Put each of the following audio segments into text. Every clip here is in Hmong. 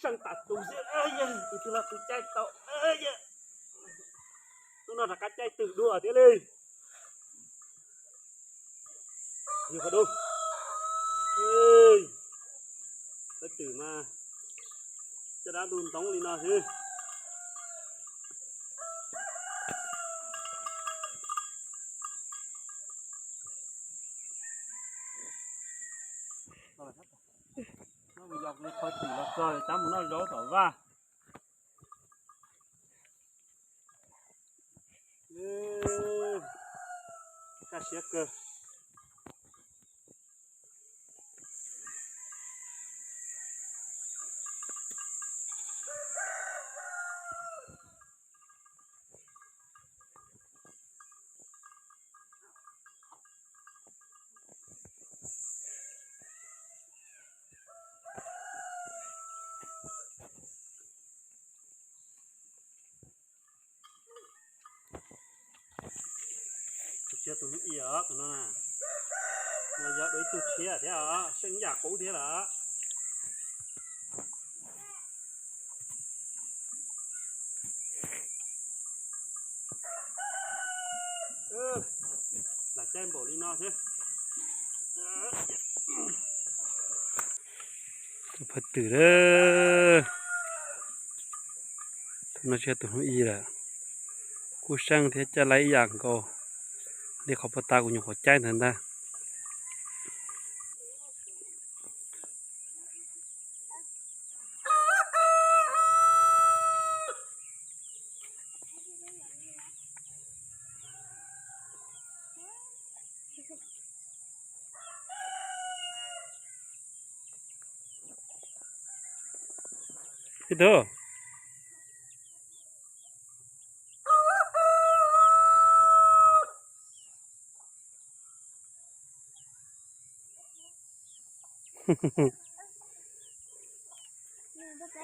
Seej tas tus xwb, tus twg los tus caij tau. Hnub no rov qab caij twm dua thiab li. Yog qhov dub, peb twm mas caj dab ntuj ntoo li no xwb. Yog qhov twm los txog cab mus noj zaub tom vaj. Kaj siab kawg. Tus tshiab tus hnub ib os, tus no na, no yog dua ib tug tshiab thiab os, seej ib yam qub thiab lawm. Lam caij npaum li no thiab. Tus phawj twm lawm. Tus no tsis yog tus hnub ib lawm. Kuj seej thiab caij laib ib yam nkaus li qhov puag ta kuv nyuam qhuav caij ntawd ntag. Ib tug.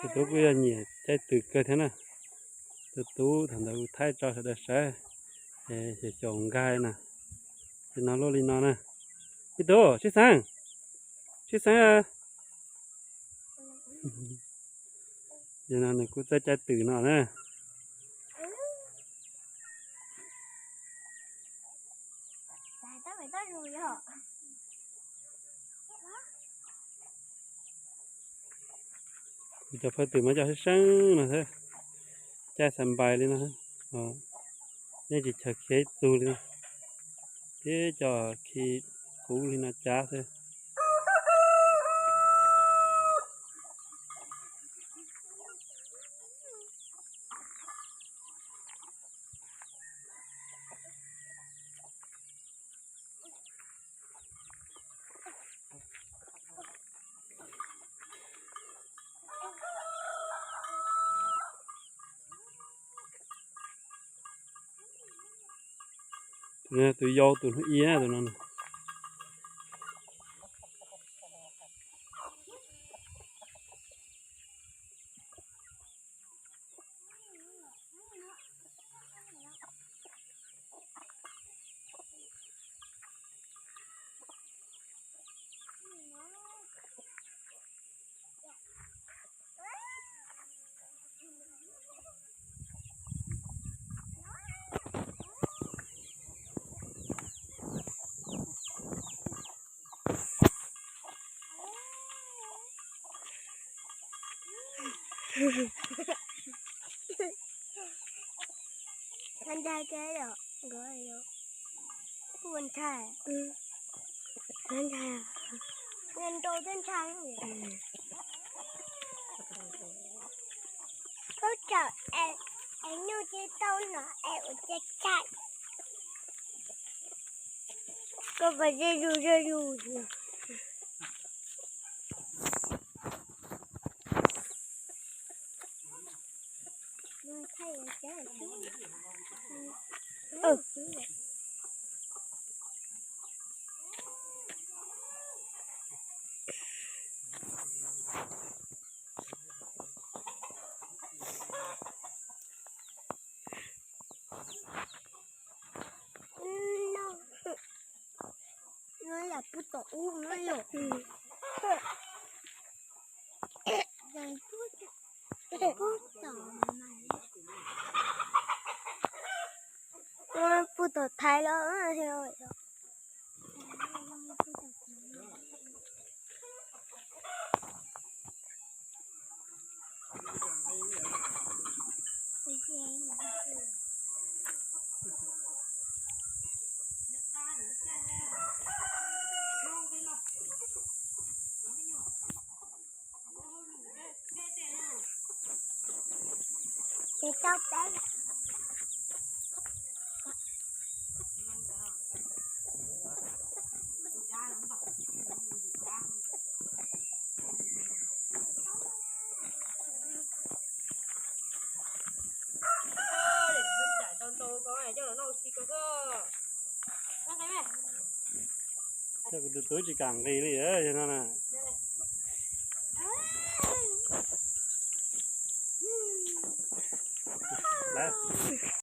Tus tub kuj yog nyiam caij twm kawg thiab na. Tus tub thaum ntawd kuv thaij tso sawv daws saib, xyov xyaum nkag na. Ces no luaj li no na. Ib tug, sib xeeb, sib xeeb. Ces no nws kuj txawj caij twm no na. Kuv cov phawj twm mas cov seeb seeb no xwb, caij xav npais li no, yeej tsis chaws khiav ib tug li no, tib co khi kuv li no cav xwb. Tus yau tus hnub ib tus no. Ntshai, ntshai, ntshai. Ntshai, ntshai. Koj tsawm es nyuj tsis tau no es ua ntshai ntshai. Koj pas ze zus ze zus. No yam pub tom ub. Puj tom, puj tom thaiv los. Ces tau peb. Coj kuv tus tub tsis kam nqis li yog no na.